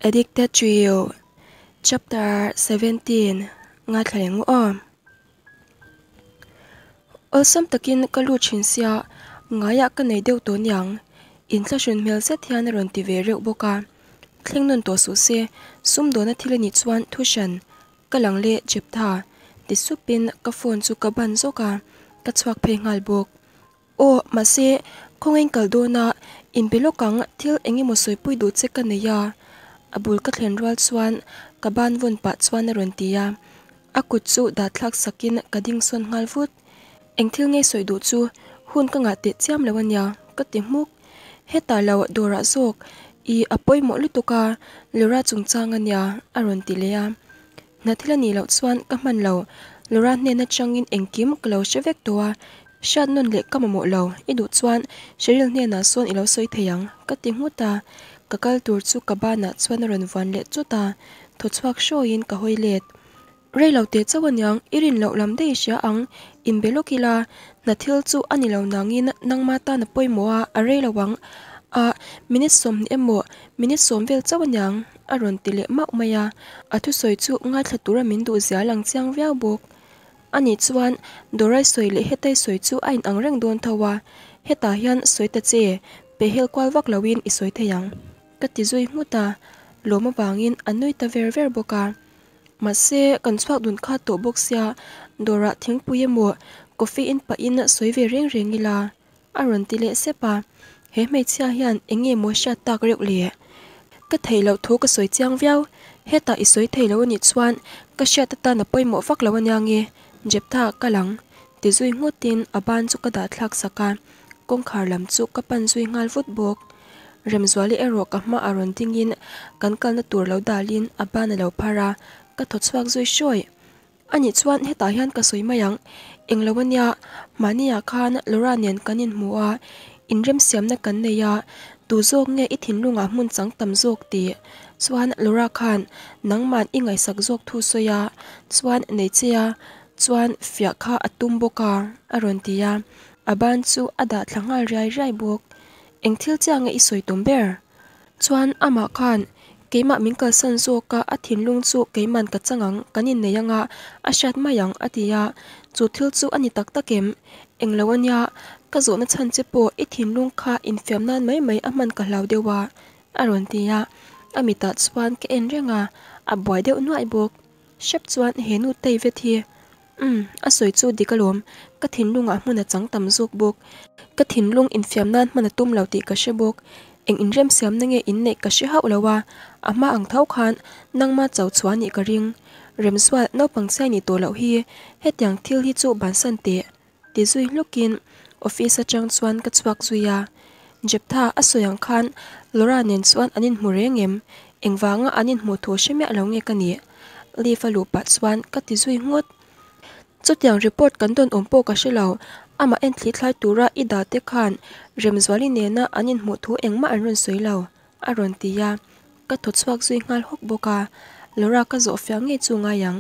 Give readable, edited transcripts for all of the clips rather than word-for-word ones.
Addicted to You Chapter 17 Ngaithla leh ngu aw. Awlsam takin ka lut thin sia, ngaiah ka nei deuh tawh niang. Inthlahrun hmel zet hian a rawn ti ve reuh bawk a. Thleng nawn tawh suh se, sumdawna thil a nih chuan thu hran ka lang leh Jeptha ti supin ka phone chu ka ban zawk a, ka chhuak phei nghal bawk. Aw, mahse, khawngain kal dawna inbe lawk ang, thil eng emaw sawipui duh che ka nei a. A bul ka thlen rual chuan ka ban vawn pah chuan a rawn ti a. A kut chu dah thlak sakin ka ding sawn nghal vut. Eng thil ngei sawi duh chu hun ka ngah teh chiam lo ania, ka ti hmuk. Hetah lo dawrah zawk i a pawimawh lutuk a, Laura chungchang ania, a rawn ti leh a. Hna thil a nih loh chuan ka hman lo, Laura hnen atangin engkim ka lo hre vek tawh a, hriat nawn leh ka mamawh lo, i duh chuan Sheryl hnenah sawn i lo sawi thei ang, ka ti nghut a, ka kal tur chu ka banah chuan a rawn vuan leh chut a, thaw chhuak hrawiin ka hawi let. Rei lo teh chauh aniang, i rin loh lam daih i hria ang, inbe lawk ila, hna thil chu a ni lo nangin nangma tan a pawimawh a, a rei lo ang, a minute 20 emaw minute 10 vel chauh aniang, a rawn ti leh mauh mai a, a thusawi chu ngaithla tura min duh zia lang chiang viau bawk. Ani chuan Dorai sawi leh hetai sawi chu a inang reng dawn tho a, hetah hian sawi ta che, pehhel kual vak loin i sawi thei ang, ka ti zui nghut a, lawm avangin a nui ta ver ver bawk a. Mahse, kan chhuak dun kha tawh bawk sia, dawrah thingpui emaw coffee in pahin sawi ve reng reng ila, a rawn ti leh sep a. He hmeichhia hian eng nge maw hriat tak reuh le? Ka theih loh thu ka sawi chiang viau, hetah i sawi thei lo a nih chuan ka hriat atan a pawimawh vak lo ania nge, Jeptha ka lang, ti zui nghutin a ban chu ka dah thlak sak a, kawngkhar lam chu ka pan zui nghal vut bawk. Remzuali erawh ka hma a rawn dingin kan kalna tur lo dalin a ban a lo phar a, ka thaw chhuak zui hrawih. Anih chuan hetah hian ka sawi mai ang, englo ania, mahniah khan Laura nen kan inhmu a, inremsiamna kan nei a, tu zawk nge i thinlungah hmun chang tam zawk tih? Chuan Laura khan nangman i ngaihsak zawk thu sawi a, chuan nei che a, chuan fiah kha a tum bawk a, a rawn ti a, a ban chu a dah thla nghal riai riai bawk. Eng thil chiah nge i sawi tum ber? Chuan amah khan keimah min kalsan zawk a, a thinlung chu keiman ka chang ang, kan innei anga a hriat mai ang a ti a, chu thil chu a ni tak tak em? Englo ania, ka zawhna chhan che pawh i thinlung kha infiam nan mai mai a hman ka hlau deuh a, a rawn ti a, a mitah chuan ka en reng a, a buai deuh nuaih bawk. Hrep chuan he nu tei vet hi Umm, a sawi chu dik alawm, ka thinlungah hmun a chang tam zawk bawk. Ka thinlung infiam nan hman a tum lo tih ka hre bawk. Eng inremsiamna nge inneih ka hre hauh lo a, a hma ang tho khan nangma cho chhuah nih ka ring. Remsual, naupang chhiai nih tawh loh hi hetiang thil hi chu bansan teh, ti zui hlukin office atang chuan ka chhuak zui a. Jeptha a sawi ang khan Laura nen chuan an inhmu reng em? Engvanga an inhmuh thu hre miah lo nge ka nih? Leave a luh pah chuan ka ti zui nghut. Chutiang report kan dawn awm pawh ka hre lo, amah en thli thlai tura i dah te khan Remzuali nena an inhmuh thu engmah an rawn sawi lo, a rawn ti a. Ka thaw chhuak zui nghal hawk bawk a, Laura ka zawh fiah ngei chu ngai ang.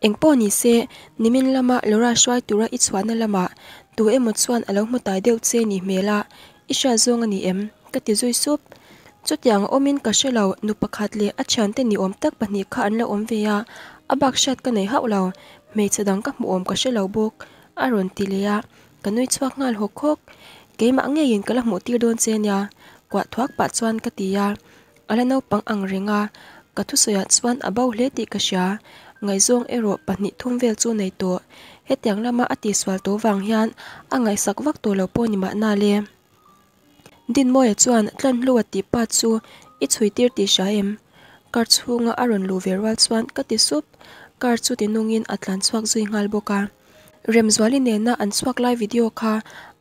Eng pawh ni se, nimin lama Laura hruai tura i chhuahna lamah tu emaw chuan a lo hmu tai deuh che ni hmel a, i hriat zawng a ni em? ka ti zui sup. Chutiang a awmin ka hre lo, nu pakhat leh a thiante ni awm tak pahnih kha an lo awm ve a, a bak hriat ka nei hauh lo, hmeichhe dang ka hmuh awm ka hre lo bawk, a rawn ti leh a, ka nui chhuak nghal hawk hawk. Keimah ngeiin ka la hmuh tir dawn che nia, kuah thuak pah chuan ka ti a. A la naupang ang reng a, ka thusawiah chuan a bo hle tih ka hria. Ngaihzawng erawh pahnih thum vel chu nei tawh. Hetiang lama a tihsual tawh vang hian a ngaihsak vak tawh lo pawh ni mahna le. Dinmawia chuan Tlanhlua tih pa chu i chhui tir tih hria em? Car chhunga a rawn luh ve rual chuan ka ti sup. Car chu tinungin a tlan chhuak zui nghal bawk a. Remzuali nena an chhuak lai video kha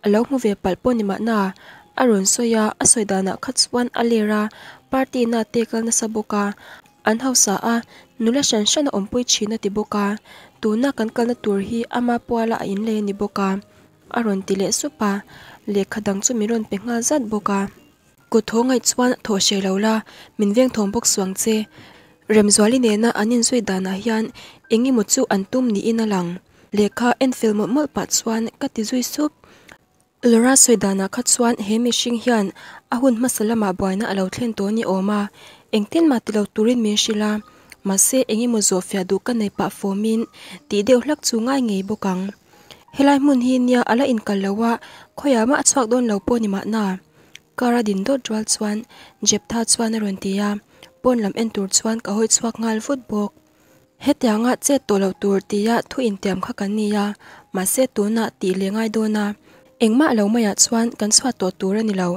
a lo hmu ve palh pawh ni mahna a rawn sawi a, a sawi danah kha chuan a ler a, party na te kal nasa bawk a, an hausa a, nula hran hran a awmpui thin a ti bawk a, tuna kan kalna tur hi ama puala a inlei a ni bawk a, a rawn ti leh sup a, lehkha dang chu min rawn pe nghal zat bawk a. Kut thaw ngaih chuan thaw hreh lo la, min veng thawng bawk suang che. Remzuali nena an inzui danah hian eng emaw chu an tum niin a lang. Lehkha en fel mawlh mawlh pah chuan ka ti zui sup. Laura sawi danah kha chuan he mihring hian a hun hmasa lamah buaina a lo thlen tawh ni awm a. Engtin mah tilo turin min hrilh a, mahse engemaw zawhfiah duh ka nei pah fawmin tih deuh hlak chu ngai ngei bawk ang. Helai hmun hi nia a la inkal lo a, khawiah mah a chhuak dawn lo pawh ni mahna. Car a din dawt rual chuan Jeptha chuan a rawn ti a, pawn lam en tur chuan ka hawi chhuak nghal vut bawk. Hetianga chet tawh loh tur tia thu intiam kha kan ni a, mahse tunah tih leh ngai dawn a, engmah lo maiah chuan kan chhuat tawh tur a ni lo.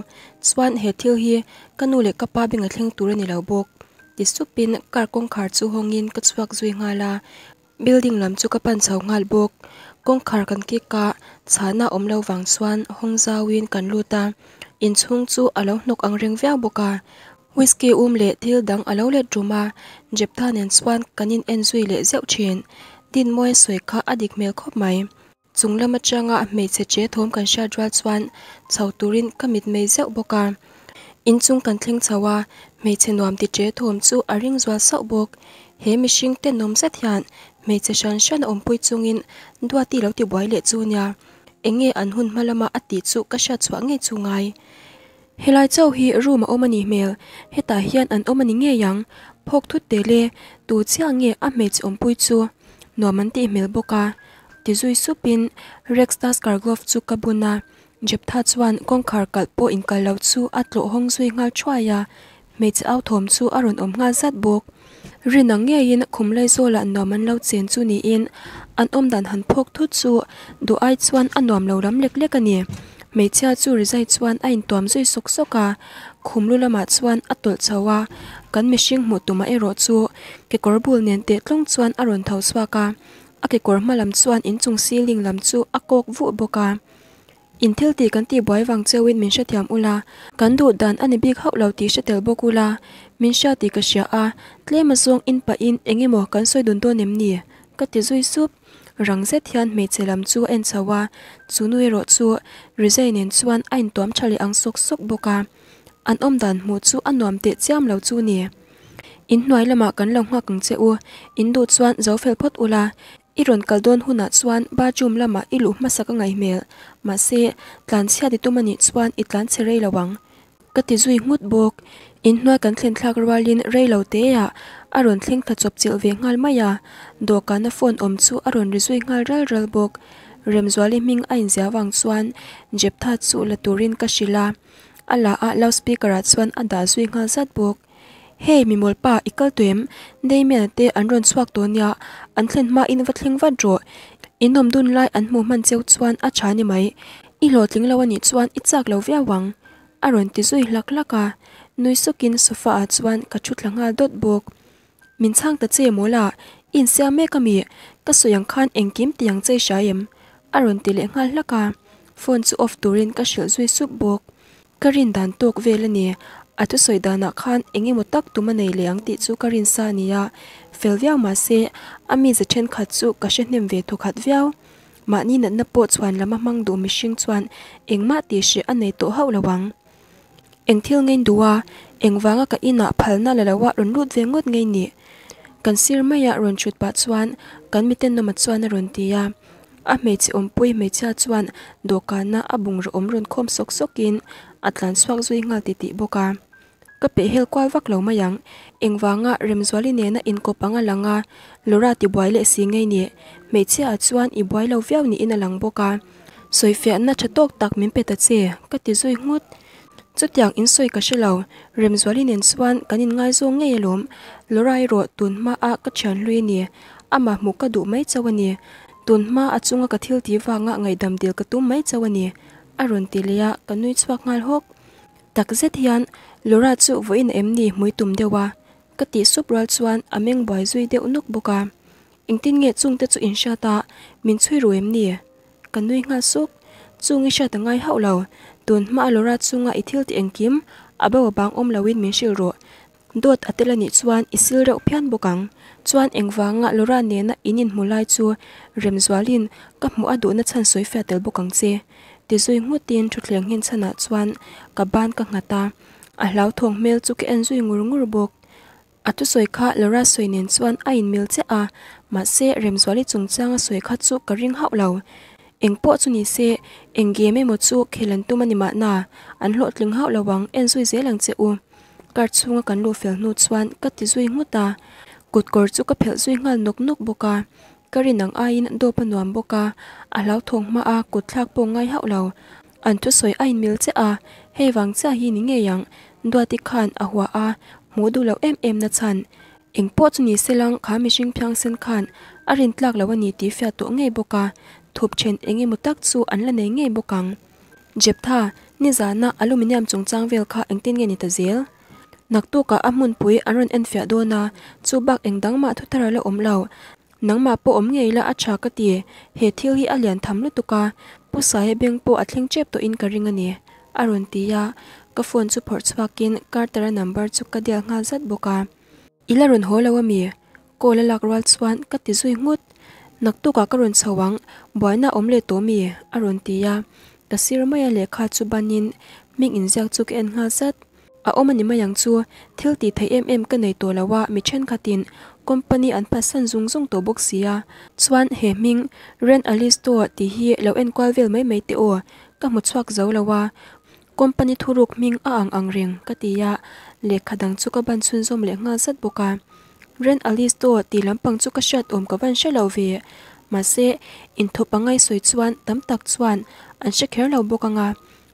Chuan he thil hi ka nu leh ka pa beng a thleng tur a ni lo bawk. Ti supin car kawngkhar chu hawngin ka chhuak zui nghal a, building lam chu ka pan chho nghal bawk. Kawngkhar kan kik a, chhahna awm lo vang chuan hawng zauin kan lut a, inchhung chu a lo hnawk ang reng viau bawk a. Whisky um leh thil dang a lo let rum a, Jeptha nen chuan kan in en zui leh zeuh thin. Dinmawia sawi kha a dik hmel khawp mai. Chung lam atanga hmeichhe che thawm kan hriat rual chuan chho turin ka mit mei zeuh bawk a. Inchung kan thleng chho a, hmeichhe nuam ti che thawm chu a ring zual sauh bawk. He mihring tenawm zet hian hmeichhe hran hran a awmpui chungin Duati lo tibuai leh chu nia. Enge an hun hma lama a tih chu ka hriat chhuah ngei chu ngai. Helai chauh hi room a awm a nih hmel, hetah hian an awm a ni ngei ang, phawk thut tel e, tu chiah nge a hmeichhe awmpui chu nuam an tih hmel bawk a, ti zui supin Rex Tusker glove chu ka bun a, Jeptha chuan kawngkhar kalh pawh inkal lo chu a tlawh hawng zui nghal thuai a, hmeichhe au thawm chu a rawn awm nghal zat bawk. Rin ang ngeiin khum Laizawlah nuam an lo chen chu niin an awm dan han phawk thut chu duh ai chuan a nuam lo lam lek lek a ni. Hmeichhia chu rizai chuan a intuam zui sawk sawk a, khum lu lamah chuan a tawlh chho a, kan mihring hmuh tumah erawh chu kekawr bul nen teh tlawng chuan a rawn tho chhuak a, a kekawr hma lam chuan inchung ceiling lam chu a kawk vuh bawk a. In thil tih kan tih buai vang cheuhin min hrethiam ula, kan duh dan a ni bik hauh lo tih hre tel bawk ula, min hria tih ka hria a, tlem azawng in pahin eng emaw kan sawi dun dawn em ni? Ka ti zui sup. Rang zet hian hmeichhe lam chu a en chho a, chu nu erawh chu Rizai nen chuan a intuam tha leh ang sawk sawk bawk a, an awm dan hmuh chu a nuam teh chiam lo chu ni. In hnuai lamah kan lo nghak ang che u, in duh chuan zo fel phawt ula, I rawn kal dawn hunah chuan bathroom lamah i luh hmasa ka ngaih hmel, mahse, tlanchhiat i tum a nih chuan i tlanchhe rei lo ang. Ka ti zui nghut bawk. Inhnuai kan thlen thlak rualin rei lo teah a rawn thleng thla chawp chilh ve nghal mai a, dawhkana phone awm chu a rawn ri zui nghal ral ral bawk. Remzuali hming a inziah vang chuan Jeptha chu la turin ka hrilh a, a la a loudspeaker ah chuan a dah zui nghal zat bawk. Hey mi mawl pa i kal tawh em? Damian-a te an rawn chhuak tawh nia, an thlen hma in va thleng vat rawh. In awm dun lai an hmuh hman cheu chuan a tha ni mai. I hlawhtling lo a nih chuan i chak lo viau ang. A rawn ti zui hlak hlak a, nui sukin sofa ah chuan ka thu thla nghal dawt bawk. Min chhang ta che mawl a, i insiam mek a mi? Ka sawi ang khan engkim ti ang che i hria em? A rawn ti leh nghal hlak a, phone chu off turin ka hrilh zui sup bawk. Ka rin dan tawk vel a ni. A thusawi danah khan eng emaw tak tum a nei leh ang tih chu ka rin sa a ni a, fel viau mah se a mize thenkhat chu ka hre hnem ve thawkhat viau. Mahni natna pawh chhuan lam a hmang duh mihring chuan engmah tih hreh a nei tawh hauh lo ang. Eng thil ngei duh a, engvanga ka inah phalna la loa rawn lut ve ngawt ngei ni? Kan sir maia rawn thut pah chuan kan miten nawma chuan a rawn ti a. A hmeichhe awmpui hmeichhia chuan dawhkana a bungraw awm rawn khawm sawk sawkin a tlan chhuak zui nghal titih bawk a. Ka peh hel kual vak lo mai ang. Engvanga Remzuali nena inkawp ang a lang a, Laura tibuai leh si ngei ni. Hmeichhia ah chuan i buai lo viau niin a lang bawk a. Sawifiahna tha tawk tak min pe ta che, ka ti zui nghut. Chutiang in sawi ka hre lo, Remzuali nen chuan kan inngaizawng ngei alawm. Laura erawh tun hmaa ka thian hlui a ni. Amah hmuh ka duh mai chauh a ni. Tun hma a chunga ka thil tih vanga ngaihdam dil ka tum mai chauh a ni, a rawn ti leh a, ka nui chhuak nghal hawk. Tak zet hian Laura chu vawiin a em ni hmui tum deuh a, ka tih sup rual chuan a meng buai zui deuh nawk bawk a. Engtin nge chungte chu in hriat a, min chhui ru em ni? Ka nui nghal suk. Chung i hriat a ngai hauh lo. Tun hma a Laura chunga i thil tih engkim a bo a bang awm loin min hrilh rawh. Dawt a tel a nih chuan i sil reuh phian bawk ang. Chuan engvanga Laura nena in inhmu lai chu Remzualin ka hmuh a duhna chhan sawi fiah tel bawk ang che. Ti zui nghutin thutthleng nghen chhanah chuan ka ban ka nghat a, a hlauthawng hmel chu ka en zui ngur ngur bawk. A thusawi kha Laura sawi nen chuan a inmil chiah a, mahse Remzuali chungchanga sawi kha chu ka ring hauh lo. Eng pawh chu ni se, eng game emaw chu khel an tum a ni mahna, an hlawhtling hauh lo ang, en zui zel ang che u. Car chhunga kan luh fel hnu chuan ka ti zui nghut a, kut kawr chu ka phelh zui nghal nawk nawk bawk a. Ka rin ang aiin dawp a nuam bawk a, a hlauthawng hma a kut thlak pawh ngai hauh lo. An thusawi a inmil chiah a, hei vang chiah hi ni ngei ang, Duati khan a hua a, hmuh duh loh em em na chhan. Eng pawh chu ni se lang kha mihring phiangsen khan a rin tlak lo a ni tih fiah tawh ngei bawk a, thup then eng emaw tak chu an la nei ngei bawk ang. Jeptha, nizana aluminium chungchang vel kha engtin nge ni ta zel? Naktukah a hmunpui an rawn enfiah dawn a, chu bak eng dang mah thuthar a la awm lo. Nangmah pawh awm ngei la a tha ka ti, he thil hi a lian tham lutuk a, Pu Saia beng pawh a thleng tep tawhin ka ring a ni, a rawn ti a, ka phone chu phawrh chhuakin Carter-a number chu ka dial nghal zat bawk a. I la rawn haw lo a mi? Call a lak rual chuan ka ti zui nghut. Naktukah ka rawn chho ang, buaina a awm leh tawh mi? a rawn ti a, ka sir maia lehkha chu banin hming inziak chu ka en nghal zat. A awm a ni mai ang chu, thil tih theih em em ka nei tawh lo a, mi thenkhatin company an phatsan zung zung tawh bawk si a. Chuan he hming Ren Alisto tih hi lo enkual vel mai mai teh aw, ka hmu chhuak zo lo a, company thuruk hming a ang ang reng ka ti a, lehkha dang chu ka ban chhunzawm leh nghal zat bawk a. Ren Alisto tih lampang chu ka hriat awm ka van hre lo ve, mahse inthup a ngaihsawi chuan tam tak chuan an hre kher lo bawk ang a.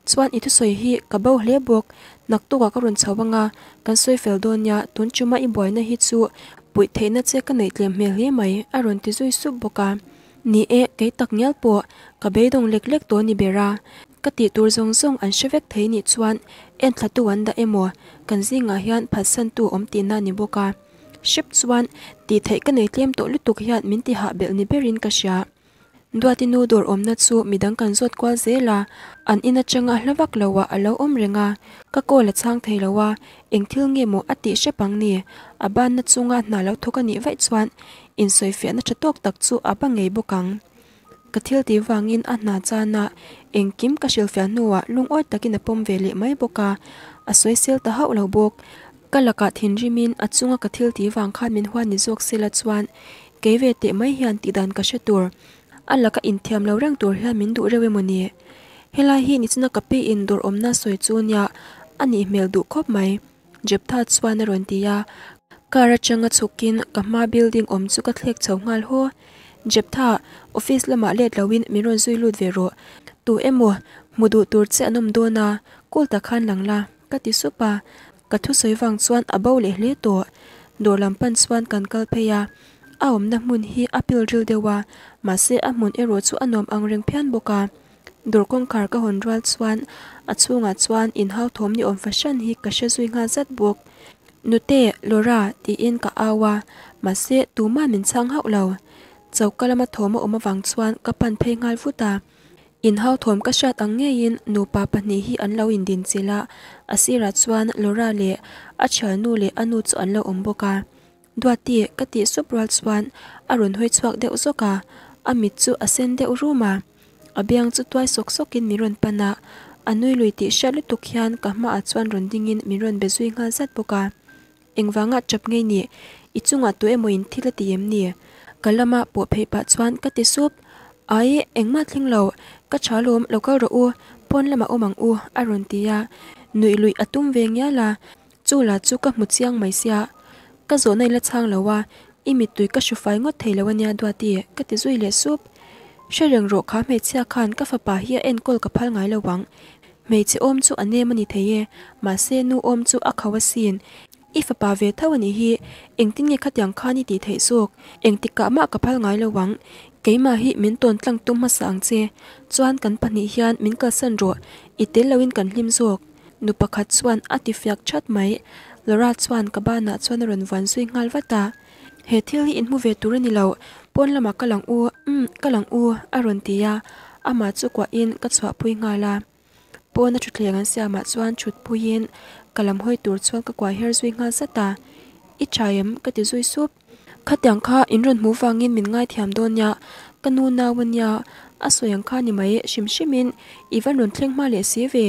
Chuan i thusawi hi ka bo hle bawk, naktukah ka rawn chho anga kan sawi fel dawn nia, tun chuma i buaina hi chu puih theihna che ka neih tlem hmel hle mai, a rawn ti zui sup bawk a. Ni e, kei tak ngial pawh ka beidawng lek lek tawh ni ber a, ka tih tur zawng zawng an hre vek thei nih chuan enthlatu an dah emaw kan zingah hian phatsantu awm tihna a ni bawk a. Hrep chuan tih theih ka nei tlem tawh lutuk hian min ti hah belh ni berin ka hria. Duati nu dawr awmna chu midang kan zawt kual zel a, an in atanga hla vak lo ah a lo awm reng a, ka call a chhang thei lo a, eng thil nge maw a tih hrep ang ni, a banna chunga hna lo thawk a nih vaih chuan insawifiahna tha tawk tak chu a ba ngei bawk ang. Ka thil tih vangin a hna chana engkim ka hrilhfiah hnuah lungawi takin a pawm ve leh mai bawk a, a sawisel ta hauh lo bawk. Ka lakah thinrimin a chunga ka thil tih vang khan min huan ni zawk sela chuan Kei ve teh mai hian tih dan ka hre tur. A laka inthiam lo reng tur hian min duh reuh emaw ni? Helai hi nichina ka pi in dawr awmna sawi chu nia a nih hmel duh khawp mai, Jeptha chuan a rawn ti a. Car atanga chhukin ka hma building awm chu ka thlek chho nghal haw. Jeptha, office lamah let loin min rawn zui lut ve rawh. Tu emaw hmu duh tur che an awm dawn a, cool tak khan lang la, ka ti sup a. Ka thusawi vang chuan a bo leh hle tawh. Dawr lam pan chuan kan kal phei a, a awmna hmun hi a pil ril deuh a, mahse a hmun erawh chu a nuam ang reng phian bawk a. Dawr kawngkhar ka hawn rual chuan a chhungah chuan inhau thawm ni awm fahran hi ka hre zui nghal zat bawk. Nute, Laura, tiin ka au a, mahse tumah min chhang hauh lo. Choka lama thawm a awm avang chuan ka pan phei nghal vut a. Inhau thawm ka hriat ang ngeiin nupa pahnih hi an lo indin chilh a, a sirah chuan Laura leh a thiannu leh a nu chu an lo awm bawk a. Duati ka tih sup rual chuan a rawn hawi chhuak deuh zawk a, a mit chu a sen deuh rum a. A biang chu tuai sawk sawkin min rawn pan a, a nui lui tih hriat lutuk hian ka hmaah chuan rawn dingin min rawn be zui nghal zat bawk a. Engvanga chap ngei ni? I chungah tu emaw in thil a ti em ni? Ka lama pawh phei pah chuan ka ti sup. Ai, engmah thleng lo, ka tha lawm, lo kal rawh u, pawn lamah awm ang u, a rawn ti a. Nuih luih a tum ve ngial a, chu la chu ka hmu chiang mai sia. Ka zawhna i la chhang lo a, i mittui ka hru fai ngawt thei lo ania Duati, ka ti zui leh sup. Hre reng rawh kha hmeichhia khan ka fapa hi a enkawl ka phal ngai lo ang. Hmeichhe awm chu a nem a ni thei e, mahse nu awm chu a khauh asin. I fapa ve tho a nih hi, engtin nge khatiang khan i tih theih zawk? Engtikah mah ka phal ngai lo ang. Keimah hi min tawn tlang tum hmasa ang che. Chuan kan pahnih hian min kalsan rawh, i tel loin kan hlim zawk. Nu pakhat chuan a ti fiak that mai. Laura chuan ka banah chuan a rawn vuan zui nghal vat a. He thil hi inhmu ve tur a ni lo, pawn lamah ka lang u, umm, ka lang u, a rawn ti a, amah chu kuahin ka chhuahpui nghal a. Pawna thutthleng an siamah chuan thutpuiin ka lam hawi tur chuan ka kuai her zui nghal zat a, I tha em? ka ti zui sup. Khatiang kha in rawn hmuh vangin min ngaithiam dawn nia, ka nu nau a nia, a sawi ang kha ni mai hrim hrimin i van rawn thleng hma leh si ve,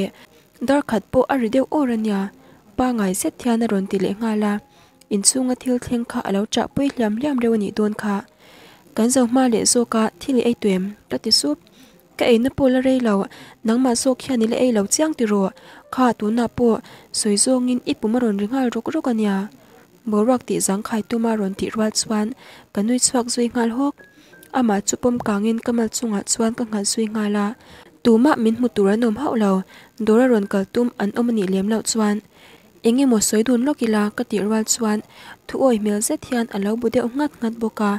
dar khat pawh a ri deuh awr a nia, pangai zet hian a rawn ti leh nghal a. Inchhunga thil thleng kha a lo chahpui hliam hliam reuh a nih dawn kha. Kan zo hma leh zawk a, thil i ei tuem? ka ti sup. Ka eina pawh la rei lo, nangmah zawk hian i la ei lo chiang tiraw? Kha tunah pawh sawi zawngin i pum a rawn ri nghal rawk rawk a nia. Boruak tih zangkhai tuma rawn tih rual chuan ka nui chhuak zui nghal hawk. Amah chu pawm kangin ka mal chungah chuan ka nghalh zui nghal a. Tumah min hmu tur an awm hauh lo, dawr a rawn kal tum an awm a nih lem loh chuan eng emaw sawi dun lawk ila ka tih rual chuan thu awi hmel zet hian a lo bu deuh nghat nghat bawk a.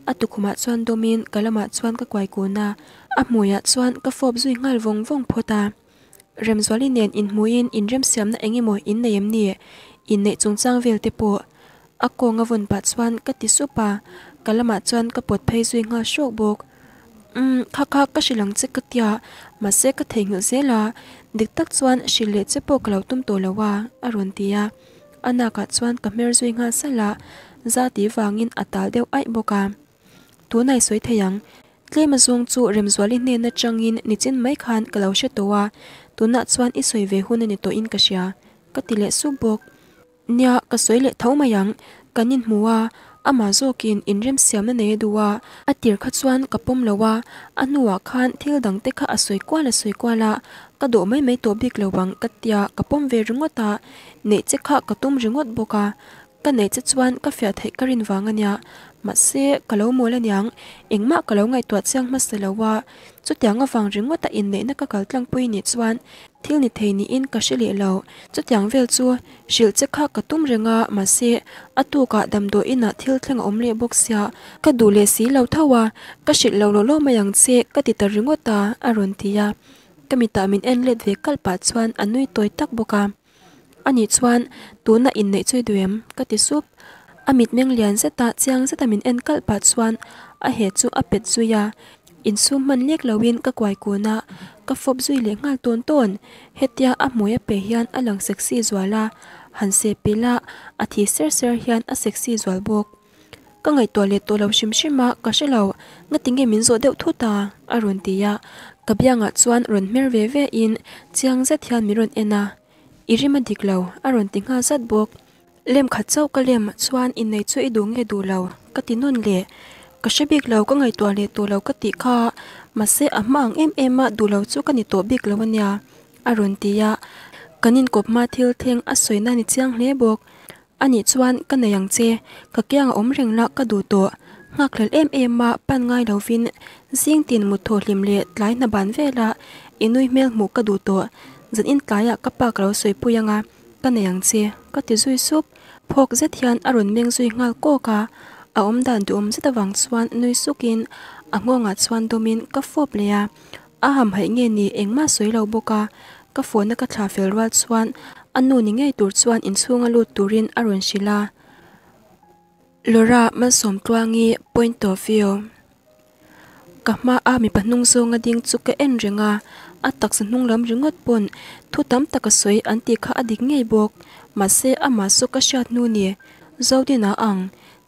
A tukhumah chuan dawmin ka lamah chuan ka kuai kun a, a hmuiah chuan ka fawp zui nghal vawng vawng phawt a. Remzuali nen inhmuhin inremsiamna eng emaw in nei em ni? Inneih chungchang vel te pawh a kawng a vawn pah chuan ka ti sup a, ka lamah chuan ka pawt phei zui nghal hrawk bawk. Umm, kha kha ka hrilh ang che ka tia, mahse ka theihnghilh zel a, dik tak chuan hrilh leh che pawh ka lo tum tawh lo a, a rawn ti a. A nakah chuan ka hmer zui nghal salh a, za ti vangin a tal deuh aih bawk a. Tunah i sawi thei ang, Tlem azawng chu Remzuali hnen atangin nichin mai khan ka lo hre tawh a, tunah chuan i sawi ve hun a ni tawhin ka hria, ka ti leh sup bawk. Nia, ka sawi leh tho mai ang, kan inhmu a, amah zawkin inremsiamna nei a duh a, a tir kha chuan ka pawm lo a, a hnuah khan thil dang te kha a sawi kual a sawi kual a, ka dawh mai mai tawh bik lo ang ka tia ka pawm ve ringawt a, neih che kha ka tum ringawt bawk a. Ka neih che chuan ka fiah theih ka rin vang a nia, mahse ka lo mawl aniang, engmah ka lo ngaihtuah chiang hmasa lo a, chutiang avang ringawta inneihna ka kal tlangpui nih chuan thil ni thei niin ka hre leh lo, chutiang vel chu hrilh che kha ka tum reng a, mahse a tukah damdawi inah thil thleng a awm leh bawk sia, ka duh leh si lo tho a, ka hrilh lo lawh lawh mai ang che ka ti ta ringawt a, a rawn ti a, ka mitah min en let ve kalh pah chuan a nui tawi tak bawk a. Ani chuan, Tuna inneih chu i duh em? ka ti sup. A mitmeng lian zeta chiang zeta min en kalh pah chuan a he chu a pet zui a. Insum hman lek loin ka kuai kun a, ka fawp zui leh nghal tawn tawn. Hetia a hmui a pe hian a lang sexy zual a, han seh pilh a, a thi ser ser hian a sexy zual bawk. Ka ngaihtuah leh tawh lo hrim hrim a, ka hre lo, ngatinge min zawh deuh thut a? a rawn ti a, ka biangah chuan rawn hmer ve ve in chiang zet hian min rawn en a, I rim a dik lo, a rawn ti nghal zat bawk. Lem khat chauh ka lem chuan innei chu i duh nge duh lo? ka ti nawn leh. Ka hre bik lo, ka ngaihtuah leh tawh lo ka tih kha, mahse a hma ang em em a duh lo chu ka ni tawh bik lo a nia, a rawn ti a, kan inkawp hma thil thleng a sawi na ni chiang hle bawk. Anih chuan ka nei ang che, ka kiang a awm reng la ka duh tawh. Nghakhlel em em a pan ngai lovin zing tin mut thaw hlim leh tlai hna ban vela i nui hmel hmuh ka duh tawh. Zan in tlaiah ka pa ka lo sawipui anga ka nei ang che, ka ti zui sup. Phawk zet hian a rawn meng zui nghal kawk a, a awm dan duhawm zet avang chuan nui sukin a nghawngah chuan dawmin ka fawp leh a. A hamhaih nge ni engmah sawi lo bawk a, ka phone a ka thla fel rual chuan a nu ni ngei tur chuan inchhunga lut turin a rawn hrilh a. Laura Malsawmtluangi point of view. Ka hma a mipa hnung zawnga ding chu ka en reng a, a taksa hnung lam ringawt pawn thu tam tak a sawi an tih kha a dik ngei bawk, mahse amah saw ka hriat hnu ni Zodina ang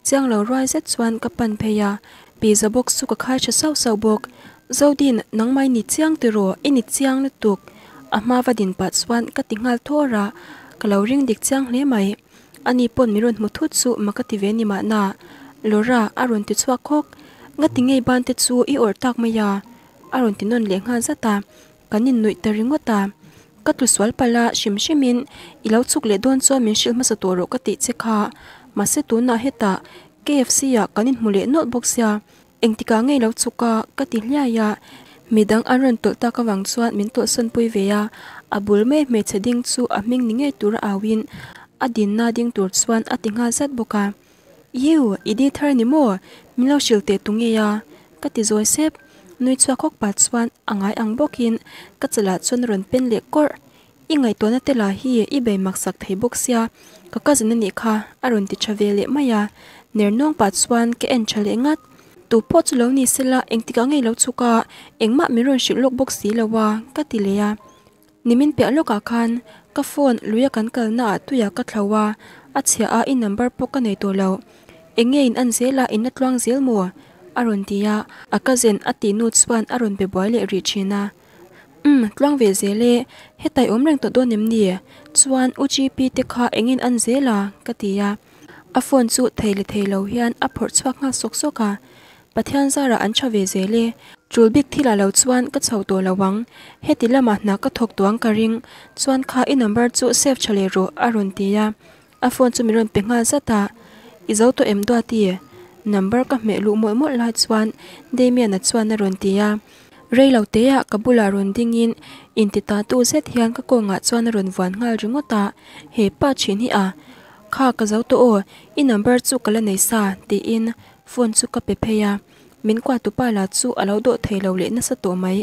Chiang lo ruai zet chuan ka pan phei a, pizza box chu ka khai tha sauh sauh bawk. Zodin, nangmah i ni chiang tiraw? I ni chiang lutuk. A hma va din pah chuan ka ti nghal thawr a, ka lo ring dik chiang hle mai. Ani pawn min rawn hmu thut chu mak ka ti ve ni mahna. Laura, a rawn ti chhuak khawk. Ngati ngei ban te chu i awrh tak mai a? A rawn ti nawn leh nghal zat a. Kan innuih ta ringawt a, ka tlu sual palh a, hrim hrimin i lo chhuk leh dawn chuan min hrilh hmasa tawh rawh ka tih che kha. Mahse tunah hetah KFC ah kan inhmu leh nawlh bawk sia, engtikah nge i lo chhuk a? ka ti hliai a, midang an rawn tawlh tak avang chuan min tawlhsawn pui ve a, a bul mai hmeichhe ding chu a hming ni ngei tura auin a dinna ding tur chuan a ti nghal zat bawk a. Iu, i di thar ni maw? Min lo hrilh teh tu ngei a? Ka ti zawi sep. Nui chhuak hawk pah chuan a ngai ang bawkin ka chalah chuan a rawn pen leh kawrh. I ngaihtuahna te lah hi i bei mak sak thei bawk sia, ka cousin a nih kha a rawn ti tha ve leh mai a. Ner nawng pah chuan ka en tha leh ngat. Tu pawh chu lo ni sela engtikah ngei lo chhuk a, engmah min rawn hrilh lawk bawk si lo a, ka ti leh a. Nimin piah lawkah khan ka phone luia kan kalna ah tuiah ka thlo a, a chhia a i number pawh ka nei tawh lo. Eng nge in an zel a in la tluang zel maw? a rawn ti a, a cousin a tih nu chuan a rawn be buai leh rih thin a. Umm, tluang ve zel e, hetai awm reng tawh dawn em ni? Chuan U GP te kha eng in an zel a? ka ti a, a phone chu thei leh thei lo hian a phawrh chhuak nghal sawk sawk a. Pathian zarah an tha ve zel e. Ṭul bik thil ah lo chuan ka chho tawh lo ang, heti lamah hna ka thawk tawh ang ka ring, chuan kha i number chu save ṭha leh rawh a rawn ti a, a phone chu min rawn pe nghal zat a, I zo tawh em Duati? Number ka hmeh luh mawlh mawlh lai chuan Damian-a chuan a rawn ti a, rei lo teah ka bulah rawn dingin inti ta tu zet hian ka kawngah chuan a rawn vuan nghal ringawt a, he pa ṭhin hi a, Kha ka zo tawh aw, i number chu ka la nei sa tiin phone chu ka pe phei a. Min kuatupa la chu a lo dawh thei lo leh nasa tawh mai.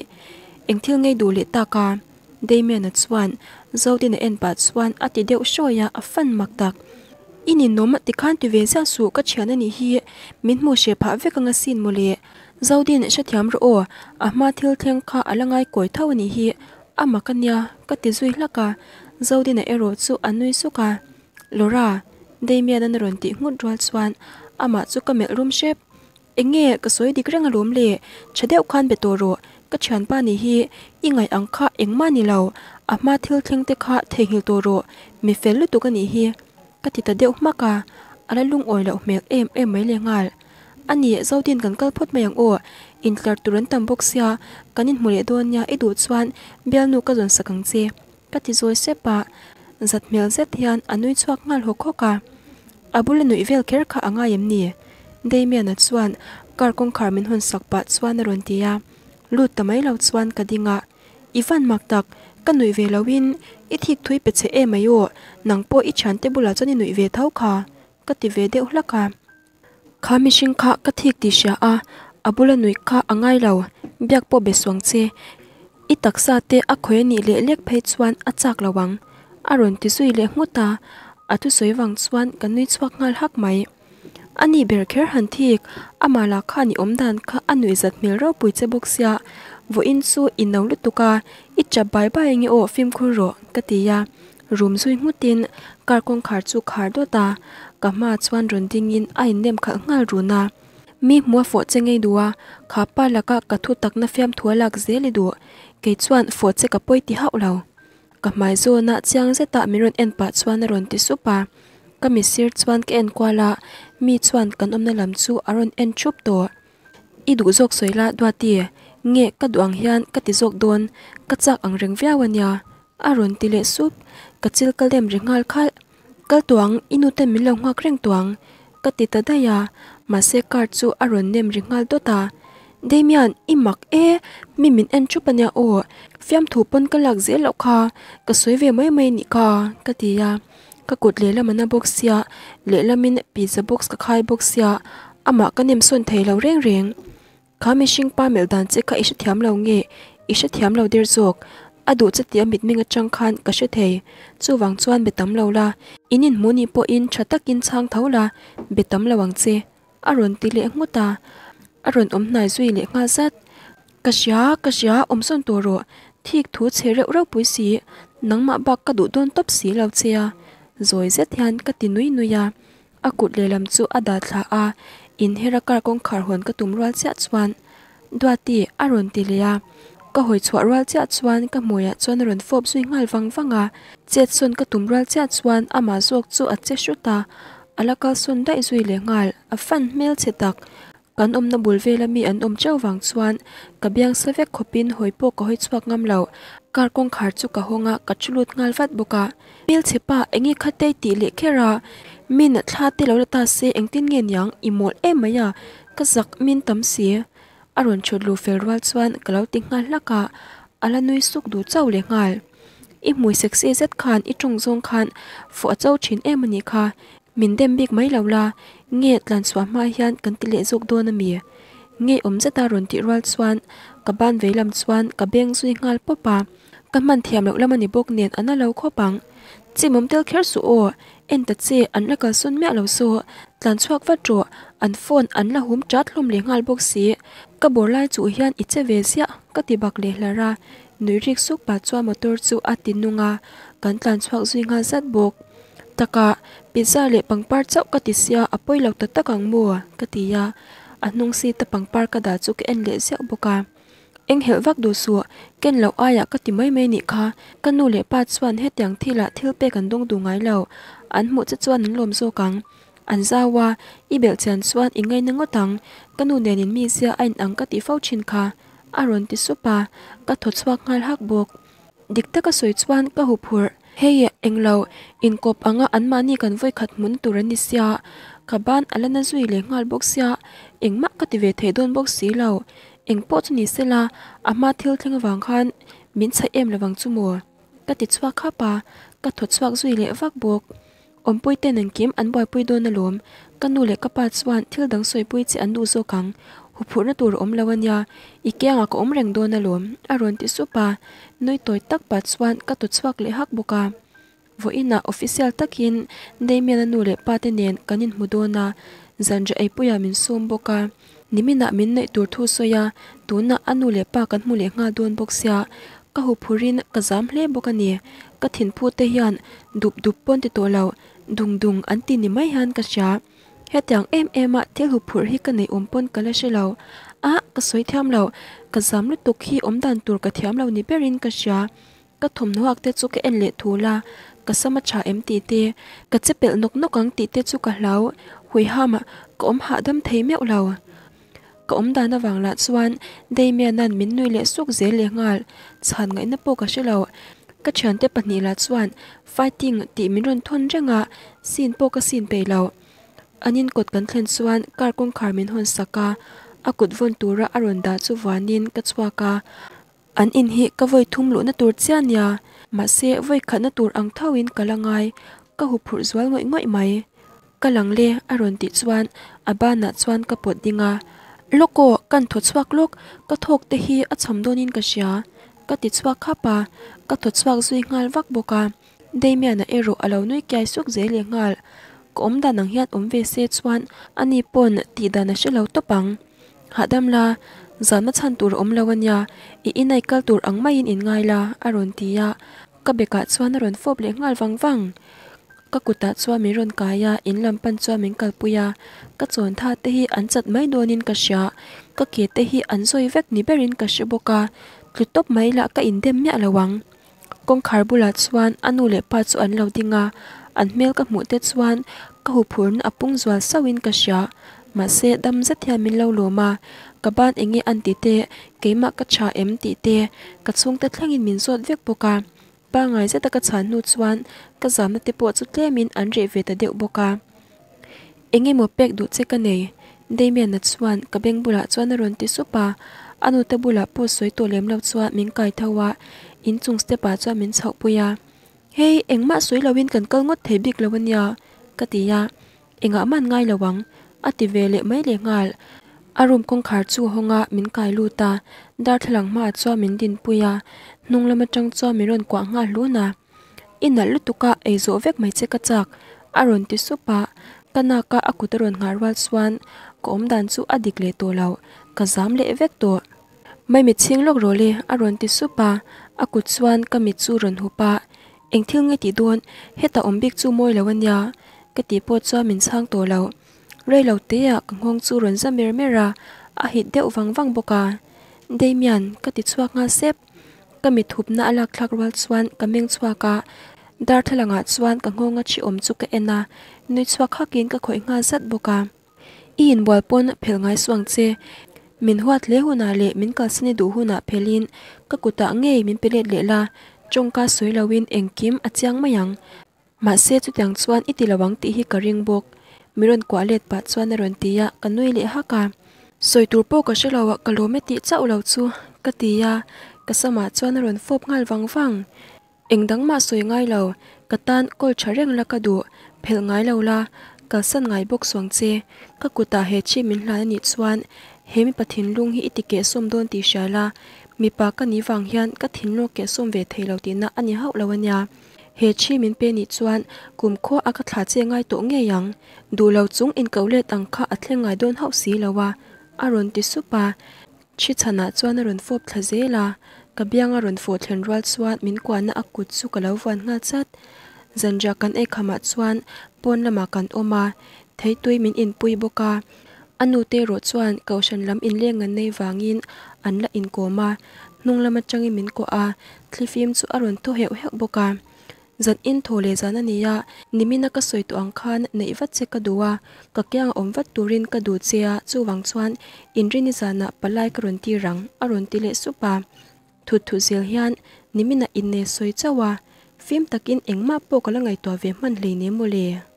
Eng thil ngei duh leh tak a? Damian-a chuan Zodina en pah chuan a ti deuh hrawi a, a fan mak tak. I ninawm tikhan ti ve ziah suh ka thian a nih hi, min hmuh hreh phah vek anga sin mawle. Zodin hrethiam rawh aw, a hma thil thleng kha a la ngai kawi tho a nih hi, a mak a nia ka ti zui hlak a, Zodina erawh chu a nui suk a. Laura, Damian-an a rawn tih nghut rual chuan amah chu ka melh rum hrep. Eng nge ka sawi dik reng alawm le, tha deuh khan be tawh rawh, ka thianpa nih hi i ngaih ang kha engmah ni lo, a hma thil thleng te kha theihnghilh tawh rawh, mi fel lutuk a nih hi ka ti ta deuh hmak a, a la lungawi loh hmel em em mai leh nghal. A ni, Zodin kan kal phawt mai ang aw, intlar tur an tam bawk sia, kan inhmu leh dawn nia i duh chuan bialnu ka zawn sak ang che ka ti zawi sep a, zat hmel zet hian a nui chhuak nghal hawk hawk a. A bula nuih vel kher kha a ngai em ni? Damian-a chuan car kawngkhar min hawn sak pah chuan a rawn ti a, lut ta mai lo chuan ka ding a, I van mak tak, ka nuih ve loin i thik thui pe che em mai aw, nang pawh i thiante bulah chuan i nuih ve tho kha, ka ti ve deuh hlak a. Kha mihring kha ka thik tih hria a, a bula nuih kha a ngai lo, biak pawh be suang che. I taksa te a khawi a nih leh lek phei chuan a chak lo ang, a rawn ti zui leh nghut a, a thusawi vang chuan ka nui chhuak nghal hak mai. A ni ber kher han thik, amah lah khan i awm dan kha a nuih zat hmel ropui che bawk sia, vawiin chu i no lutuk a, i chap bai bai nge aw fimkhur rawh, ka ti a. Rum zui nghutin car kawngkhar chu khar dawt a, ka hma chuan rawn dingin a innem khalh nghal run a. Mi hmu a fawh che ngei duh a, kha pa laka ka thu takna fiamthu a lak zel i duh, kei chuan fawh che ka pawi ti hauh lo. Ka hmai zawna chiang zetah min rawn en pah chuan a rawn ti sup a, ka mitsir chuan ka en kual a, mi chuan kan awmna lam chu a rawn en thup tawh. I duh zawk sawi la Duati, nge ka duh ang hian ka ti zawk dawn, ka chak ang reng viau a nia, A rawn ti leh sup, ka chil ka lem ri nghal khalh. Kal tuang, i nu ten min lo nghak reng tuang, ka ti ta daih a, mahse car chu a rawn nem ri nghal dawt a. Damian, i mak e, mi min en thup ania aw, fiamthu pawn ka lak zel loh kha, ka sawi ve mai mai nih kha, ka ti a. Ka kut lehlam a na bawk sia, lehlamin pizza box ka khai bawk sia, amah ka nem sawn thei lo reng reng. Kha mihring pa melh dan che kha i hrethiam lo nge? I hrethiam lo der zawk. A duh che tih a mitmeng atang khan ka hre thei. Chuvang chuan be tam lo la. In inhmuh nih pawhin tha takin chhang tho la, be tam lo ang che. A rawn ti leh nghut a. A rawn awm hnai zui leh nghal zat. Ka hria, ka hria, awm sawn tawh rawh. Thik thu chhe reuh reuh pui si. Nangmah bak ka duh dawn tawp si lo che a. Zawi zet hian ka ti nui nui a. A kut lehlam chu a dah thla a, inher a car kawngkhar hawn ka tum rual chiah chuan Duati a rawn ti leh a, ka hawi chhuah rual chiah chuan ka hmuiah chuan a rawn fawp zui nghal vang vang a, chet sawn ka tum rual chiah chuan amah zawk chu a che hrut a, a la kal sawn daih zui leh nghal, a fan hmel chhe tak. Kan awmna bul vela mi an awm chauh vang chuan ka biang sa vek khawpin hawi pawh ka hawi chhuak ngam lo. Car kawngkhar chu ka hawng a, ka thu lut nghal vat bawk a. Hmelchhe pa, enge kha tei tih leh kher a, min thla te lo la ta se engtin nge niang i mawl em mai a, ka zak min tam si. A rawn thut luh fel rual chuan ka lo ti nghal hlak a, a la nui suk duh chauh leh nghal. I hmui sexy zet khan i tawng zawng khan fuh a cho thin em a nih kha, Min dem bik mai lo la, nge tlan chhuah hma hian kan ti leh zawk dawn a mi? Nge awm zeta rawn tih rual chuan ka ban vei lam chuan ka beng zui nghal pawp a, ka hman thiam loh lam a ni bawk nen a na lo khawp ang. Chimawm tel kher suh aw, en ta che an la kalsawn miah lo saw, tlan chhuak vat rawh, an phone an la hum chat hlawm leh nghal bawk si, ka bawr lai chuh hian i che ve ziah ka ti bak leh hlar a, nui rik suk pah chuan motor chu a ti nung a, kan tlan chhuak zui nghal zat bawk. Takah, pizza leh pangpar chauh ka ti sia a pawi lo ta tak ang maw? ka ti a, a hnung seat a pangpar ka dah chu ka en leh zeuh bawk a. Eng helh vak duh suh, ken loh aiah ka ti mai mai nih kha, ka nu leh pa chuan hetiang thilah thil pek an dawng duh ngai lo, an hmuh che chuan an lawm zawk ang. An zau a, i belh chian chuan i ngaina ngawt ang, ka nu nen in mizia a inang ka tih fo thin kha. A rawn ti sup a, ka thaw chhuak nghal hak bawk. Dik taka sawi chuan ka huphurh. Hei englo inkawp anga anmahni kan vawikhat hmun tur an ni sia, ka ban a la na zui leh nghal bawk sia, engmah ka ti ve thei dawn bawk si lo. Engpawh chu ni sela, a hma thil thleng avang khan min chhaih em lovang chu maw? Ka ti chhuak khap a, ka thaw chhuak zui leh vak bawk. Awmpui ten engkim an buaipui dawn alawm, ka nu leh ka pa chuan thil dang sawipui che an duh zawk ang, huphurhna tur a awm lo ania, i kiangah ka awm reng dawn alawm, a rawn ti sup a, nui tawi tak pah chuan ka tawt chhuak leh hak bawk a. Vawiinah official takin Damian-a nu leh pa te nen kan inhmu dawn a, zanriah eipuiah min sawm bawk a, niminah min neih tur thu sawi a, tunah a nu leh pa kan hmu leh nghal dawn bawk sia, Ka huphurhin ka zam hle bawk a ni. Ka thinphu te hian dup dup pawn ti tawh lo, dung dung an ti ni mai hian ka hria. Hetiang em em a thil huphurh hi ka neih awm pawn ka la hre lo. Ah, ka sawi thiam lo, ka zam lutuk hi awm dan tur ka thiam lo ni berin ka hria. Ka thawmhnaw hak te chu ka en leh thul a, ka sam a tha em tih te, ka che pelh nawk nawk ang tih te chu ka hlau. Huiham, ka awm hahdam thei meuh lo. Ka awm dan avang lah chuan Damian-a'n min nui leh suk zel leh nghal, chhan ngaihna pawh ka hre lo. Ka thiante pahnih lah chuan fighting tih min rawn thawn reng a, scene pawh ka scene peih lo. An inkawt kan thlen chuan car kawngkhar min hawn sak a, a kut vawn tura a rawn dah chu vuanin ka chhuak a. An in hi ka vawi thum luhna tur chiah nia, mahse vawi khatna tur ang thoin ka la ngai, ka huphurh zual ngawih ngawih mai. Ka lang le a rawn tih chuan a banah chuan ka pawt ding a, Lawk aw, kan thaw chhuak lawk, ka thawk te hi a cham dawnin ka hria, ka ti chhuak khap a, ka thaw chhuak zui nghal vak bawk a, Damian-a erawh a lo nui kiai suk zel leh nghal, ka awm dan ang hian awm ve se chuan ani pawn tih dan a hre lo tawp ang. Hahdam la, zanna chhan tur a awm lo a nia, i inai kal tur ang maiin in ngai la, a rawn ti a, ka bekah chuan a rawn fawp leh nghal vang vang. Ka kutah chuan min rawn kai a, in lam pan chuan min kalpui a, ka chawn tha te hi an chat mai dawnin ka hria, ka ke te hi an zawi vek ni berin ka hre bawk a, tlu tawp mai lah ka indem miah lo ang. Kawngkhar bulah chuan a nu leh pa chu an lo ding a, an hmel ka hmuh te chuan ka huphurna a pung zual sauhin ka hria. Mahse, dam zet hian min lo lawm a, ka ban eng nge an ti te, keimah ka tha em tih te, ka chhungte thlengin min zawt vek bawk a. Pangngai zeta ka chhan hnu chuan ka zamna te pawh chu tlemin an reh ve ta deuh bawk a. Eng emaw pek duh che ka nei? Damian-a chuan ka beng bulah chuan a rawn ti sup a, a nute bulah pawh sawi tawh lem lo chuan min kai tho a, inchung step-ah chuan min chhoh pui a. Hei, engmah sawi loin kan kal ngawt thei bik lo a nia, ka ti a. Engah man ngai lo ang, a ti ve leh mai leh nghal. A room kawngkhar chu a hawng a, min kai lut a, darthlalang hmaah chuan min dinpui a, hnung lam atang chuan min rawn kuah nghal hlun a. I nalh lutuk a, ei zawh vek mai che ka chak, a rawn ti sup a. Ka nak a a kut a rawn nghah rual chuan ka awm dan chu a dik leh tawh lo, ka zam leh vek tawh. Mai mit chhing lawk rawh le, a rawn ti sup a, a kut chuan ka mit chu rawn hup a. Eng thil nge tih dawn, hetah awm bik chu mawi lo a nia, ka tih pawh chuan min chhang tawh lo. Rei lo teah ka nghawng chu rawn za mer mer a, a hit deuh vang vang bawk a. Damian, ka ti chhuak nghal sep. Ka mit hupna a lak thlak rual chuan ka meng chhuak a, darthlalangah chuan ka nghawnga thi awm chu ka en a, nui chhuak hakin ka khawih nghal zat bawk a. I inbual pawn phelh ngai suh ang che, min huat hle hunah leh min kalsan i duh hunah phelhin ka kutah ngei min pe let leh la, tawngka sawi loin engkim a chiang mai ang. Mahse chutiang chuan i ti lo ang tih hi ka ring bawk. Mi rawn kuah let pah chuan a rawn ti a, ka nui leh hak a. Sawi tur pawh ka hre lo a, ka lawm e tih chauh lo chu ka ti a, ka samah chuan a rawn fawp nghal vang vang. Eng dang mah sawi ngai lo, ka tan kawl tha reng la ka duh, phelh ngai lo la, kalsan ngai bawk suang che. Ka kutah he chi min hlan a nih chuan he mipa thinlung hi i ti kehsawm dawn tih hria la, mipa ka nih vang hian ka thinlung a kehsawm ve thei lo tihna a ni hauh lo a nia. He thi min pe nih chuan kum khua a ka thla che ngai tawh ngei ang. Duh lo chung inkoh let ang kha a thleng ngai dawn hauh si lo a, a rawn ti sup a. Thi chhanah chuan a rawn fawp thla zel a, ka biang a rawn fawh thlen rual chuan min kuahna a kut chu ka lo vuan nghal chat. Zanriah kan ei khamah chuan pawn lamah kan awm a, theitui min inpui bawk a. A nute erawh chuan kohhran lam inleng an nei vangin an la inkawm a, hnung lam atangin min kuah a, thlifim chu a rawn thaw heuh heuh bawk a. Zan in thaw leh zan a nia, nimina ka sawi tawh ang khan neih vat che ka duh a, ka kiang a awm vat turin ka duh che a, chuvang chuan inrini zanah palai ka rawn tir ang, a rawn ti leh sup a. Thut thut zel hian nimina innei sawi chauh a, fim takin engmah pawh ka la ngaihtuah ve hman hleinem maw le.